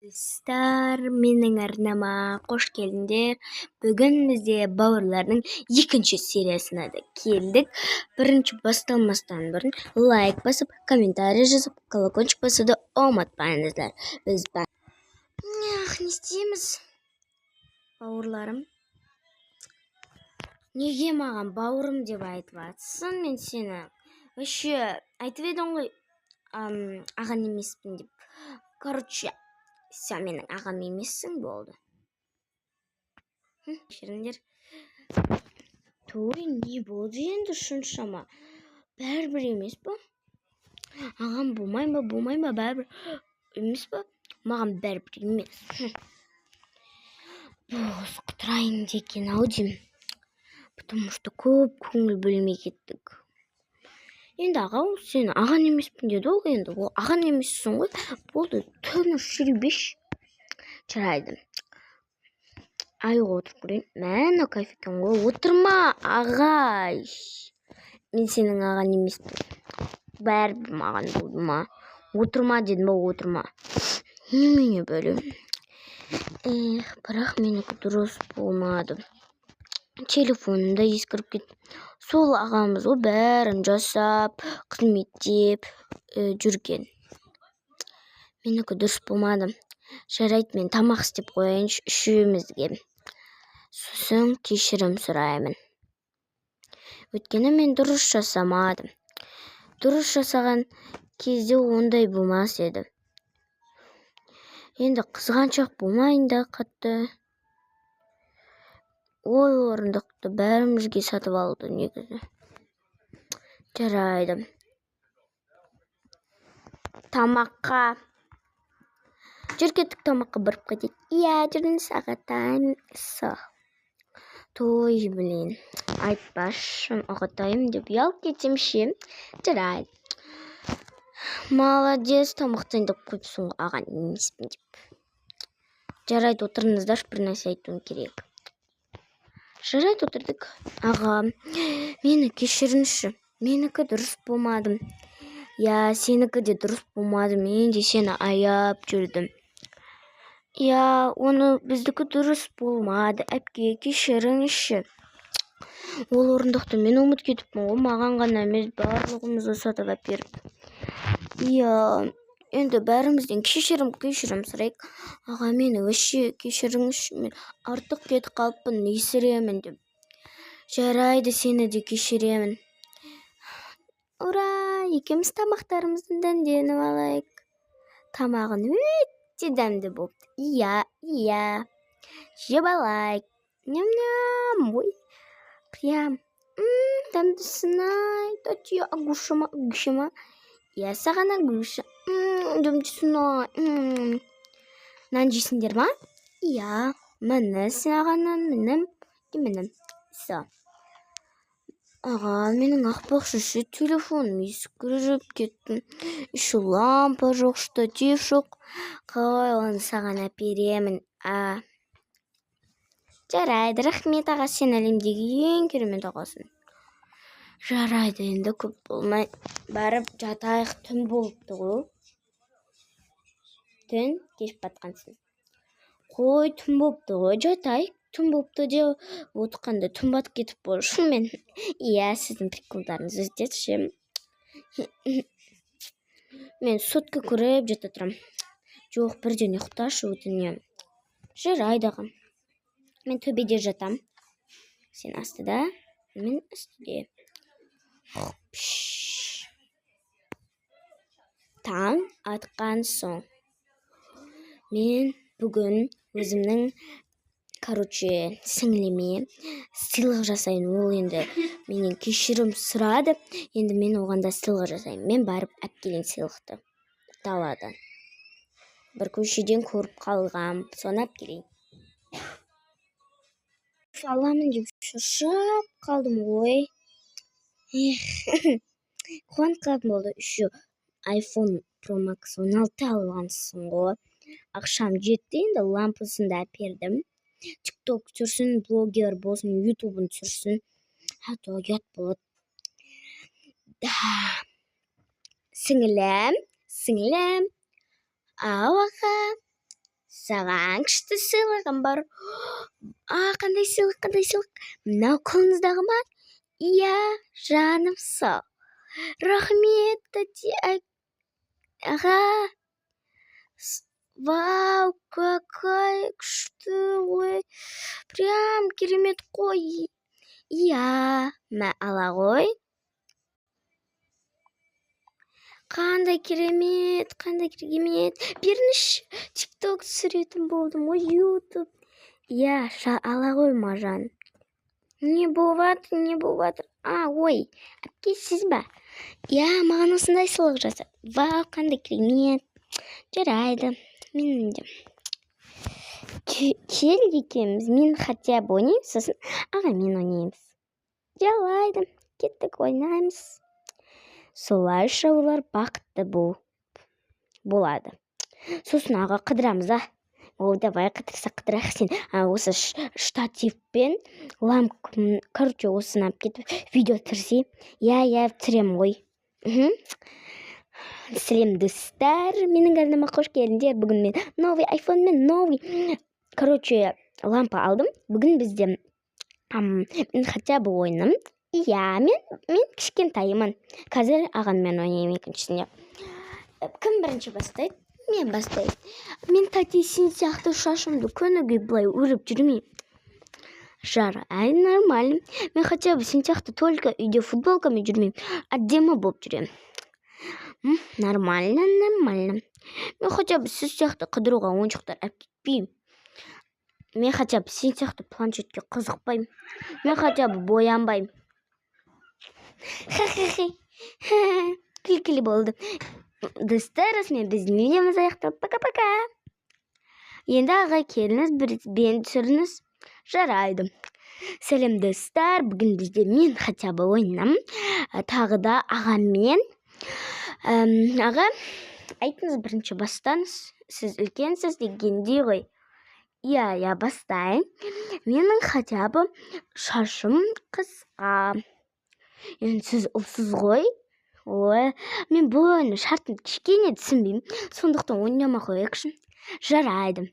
Достар, менің арнама қош келдіңдер! Бүгін бізде бауырлардың екінші сериясына да келдік. Бірінші басталмастан бұрын лайк басып, комментарий жазып, колокольчик басуды ұмытпаңыздар. Біз не істейміз, бауырларым? Неге маған бауырым деп айтып жатсың? Мен сені вообще айтып едің ғой, ағаң емеспін деп. Короче, сен менің ағам емессің, болды. Кешіріңдер. Той, не болды енді шыншама? Бәрібір емес па? Ағам болмай ма, болмай ма, бәрібір емес па? Маған бәрібір емес. Бос құтырайын деген ау деймін, потому что көп көңіл бөлмей кеттік. Енді аға, ол сен ағаң емеспін деді ғой, енді ол ағаң емессің ғой, болды, тыныш жүре берші. Жарайды, аюға отырып көрейін. Мә, мынау кайф екен ғой. Отырма, ағай, мен сенің ағаң емеспін, бәрібір маған, болды ма? Отырма дедім ба, отырма. Немене, бәле? Эх, бірақ менікі дұрыс болмады, телефоным да ескіріп кетті. Сол ағамыз ғой бәрін жасап, қызметтеп жүрген. Менікі дұрыс болмады. Жарайды, мен тамақ істеп қояйыншы үшеумізге, сосын кешірім сұраймын, өйткені мен дұрыс жасамадым. Дұрыс жасаған кезде ондай болмас еді. Енді қызғаншақ болмайын да қатты. Ой, орындықты бәрімізге сатып алды негізі. Жарайды, тамаққа жүр, кеттік, тамаққа барып қайтайық. Иә, жүріңіз, ағатайым. Той, блин, айтпашы, ағатайым деп ұялып кетсем ше? Жарайды, молодец, тамақ дайындап қойыпсың ғой, ағаң емеспін деп. Жарайды, отырыңыздаршы, бір нәрсе айтуым керек. Жарайды, отырдық. Аға, мені кешіріңізші, менікі дұрыс болмады. Иә, сенікі де дұрыс болмады, мен де сені аяп жүрдім. Иә, оны біздікі дұрыс болмады, әпке, кешіріңізші. Ол орындықты мен ұмытып кетіппін ғой, маған ғана емес, барлығымызға сатып әперіп. Иә, енді бәрімізден кешірім сұрайық. Аға, мені вообще кешіріңізші, мен артық кетіп қалыппын, есіремін деп. Жарайды, сені де кешіремін. Ура, екеуміз тамақтарымызды дәмденіп алайық. Тамағың өте дәмді болыпты. Иә, жеп алайық. Ням ням, ой, прям дәмдісін ай. Тәте, агуша ма, агуша ма? Иә, саған агуша. Дәмдісін ай. Нан жейсіңдер ма? Иә, міне саған нан, міне, міне. Все. Аға, менің ақпақшы ше, телефоным ескіріп кетті, еще лампа жоқ, штатив жоқ. Қалай оны саған әперемін? А, жарайды, рахмет, аға, сен әлемдегі ең керемет ағасың. Жарайды, енді көп болмай барып жатайық, түн болыпты ғой. Түн кеш батқансың. Қой, түн болыпты ғой, жатайық. Түн болыпты деп отырғанда, түн батып кетіп ғой шынымен. Иә, сіздің приколдарыңыз өтеді ше. Мен сотка көріп жата тұрамын. Жоқ, бірден ұйықташы, өтінемін. Жарайды, ағам, мен төбеде жатам, сен астыда, мен үстіде. Таң атқан соң мен бүгін өзімнің, короче, сіңліме сыйлық жасайын. Ол енді менен кешірім сұрады, енді мен оған да сыйлық жасаймын. Мен барып алып келейін сыйлықты даладан, бір көшеден көріп қалғам, соны алып келейін. Аламын деп шаршап қалдым ғой. Эх, қуанып қалдым, болды. Еще iPhone Pro Max 16 алғансың ғой, ақшам жетті. Енді лампасын да әпердім. Тик ток түсірсін, блогер болсын, ютубын түсірсін, а то ұят болады да. Сіңілім, сіңілім, ау, аға. Саған күшті сыйлығым бар. А, қандай сыйлық, қандай сыйлық? Мынау қолыңыздағы ма? Иә, жаным сол. Рахмет, тәте, аға. Вау, какая күшті ғой. Прям керемет қой. Иә, мә, ала ғой. Қандай керемет, қандай керемет. Беріңізші, ТикТок түсіретін болдым ғой, Ютуб. Иә, ала ғой, Мажан. Не болып жатыр, не болып жатыр? А, ой, әпке, сіз ба? Иә, маған осындай сыйлық жасады. Вау, қандай керемет. Жарайды, мен де. Кел екеуміз, мен хотя бы ойнаймын, сосын ағамен ойнаймыз. Жарайды, кеттік, ойнаймыз. Солайша олар бақытты болады. Сосын, аға, қыдырамыз, а? О, давай, қыдырсақ, қыдырайық. Сен осы штативпен ламп, короче, осыны алып кетіп, видео түсірсей. Иә, түсіремін ғой. Сәлем, достар, менің арнама қош келдіңдер. Бүгін мен новый айфонмен новый, короче, лампа алдым. Бүгін бізде мен хотя бы ойыным. Иә, мен кішкентайымын. Қазір ағаммен ойнаймын екіншісінде. Кім бірінші бастайды? Мен бастаймын. Мен, тәте, сен сияқты шашымды күніге былай өріп жүрмеймін. Жарай, нормально. Мен хотя бы сен сияқты только үйде футболкамен жүрмеймін. Әдемі болып жүремін. Нормально, нормально. Мен хотя бы сіз сияқты қыдыруға ойыншықтар алып кетпеймін. Мен хотя бы сен сияқты планшетке қызықпаймын. Мен хотя бы боянбаймын. Ха-ха-ха. Күлкілі болды. Достар, осымен біздің видеомыз аяқталды. Пока-пока. Енді, аға, келіңіз, бір бен түсіріңіз. Жарайды. Сәлем, достар. Бүгін бізде мен хотя бы ойынам. Тағы да ағаммен. Аға, айтыңыз, бірінші бастаңыз. Сіз үлкенсіз дегендей ғой. Иә, бастайын. Менің хотя бы шашым қысқа. Енді сіз ұлсыз ғой. Ой, мен бұл ойынның шартын кішкене түсінбеймін. Сондықтан ойнамай қояйықшы. Жарайды.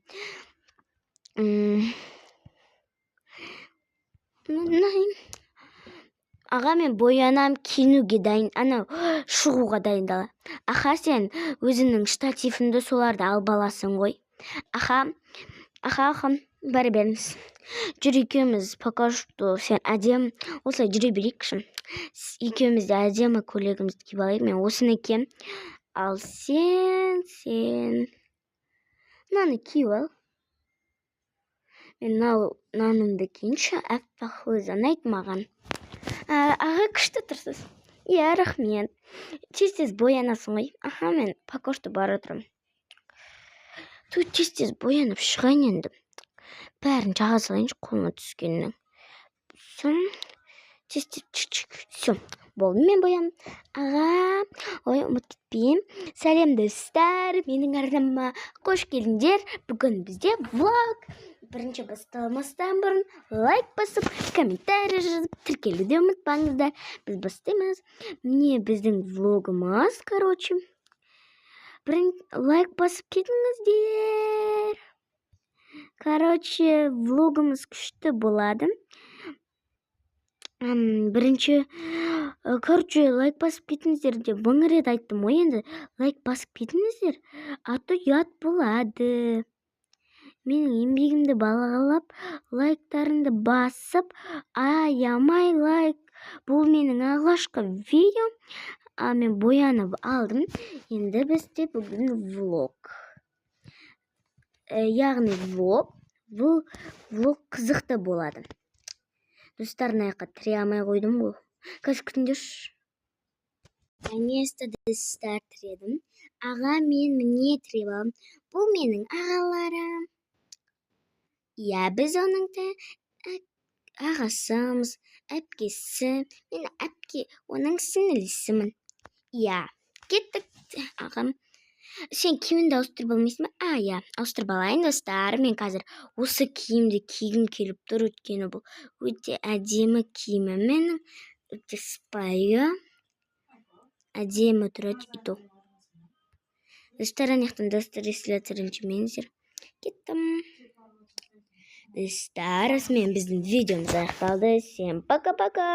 Аға, мен боянам, киінуге дайын, анау шығуға дайындала. Аха, сен өзіңнің штативіңді, соларды алып аласың ғой. Аха, бара беріңіз. Жүр екеуміз, пока что сен әдемі осылай жүре берейікші. Екеуміз де әдемі көйлегімізді киіп алайық. Мен осыны киемін. Ал сен мынаны киіп ал. Мен мынанымды киейінші, аппақ, өзі ұнайды маған. Аға, күшті тұрсыз. Иә, рахмет. Тез тез боянасың ғой. Аха, мен пока что бара тұрамын. Тут тез тез боянып шығайын енді. Бәрін жаға салайыншы қолыма түскеннің. Соң тез тез, все, болды, мен бояндым. Аға, ой, ұмытып кетпейін. Сәлем, достар, менің арнама қош келдіңдер. Бүгін бізде влог. Бірінші басталмастан бұрын лайк басып, комментарий жазып, тіркелуді ұмытпаңыздар. Біз бастаймыз. Міне, біздің влогымыз, короче. Лайк басып кетіңіздер. Короче, влогымыз күшті болады. Бірінші, короче, лайк басып кетіңіздер деп мың рет айттым ғой енді. Лайк басып кетіңіздер, а то ұят болады. Менің еңбегімді бағалап, лайктарыңды басып, аямай лайк. Бұл менің алғашқы видеом. А мен боянып алдым. Енді бізде бүгін влог. Яғни влог, бұл влог қызықты болады. Достар, мына жаққа тіре алмай қойдым ғой. Қазір күтіңдерші. Наконец-то, достар, тіредім. Аға, мен міне тіреп алдым. Бұл менің ағаларым. Иә, біз оның да ағасымыз, әпкесі. Мен әпке, оның сіңілісімін. Иә, кеттік, ағам. Сен киіміңді ауыстырып алмайсың ба? А, иә, ауыстырып алайын, достар. Мен қазір осы киімді кигім келіп тұр, өйткені бұл өте әдемі киімім менің. Өте сыпайы. Әдемі тұрады и то. Достар, ана жақтан достар естіледі, ренжімеңіздер. Кеттім. Достар, осымен біздің видеомыз аяқталды. Всем пока пока.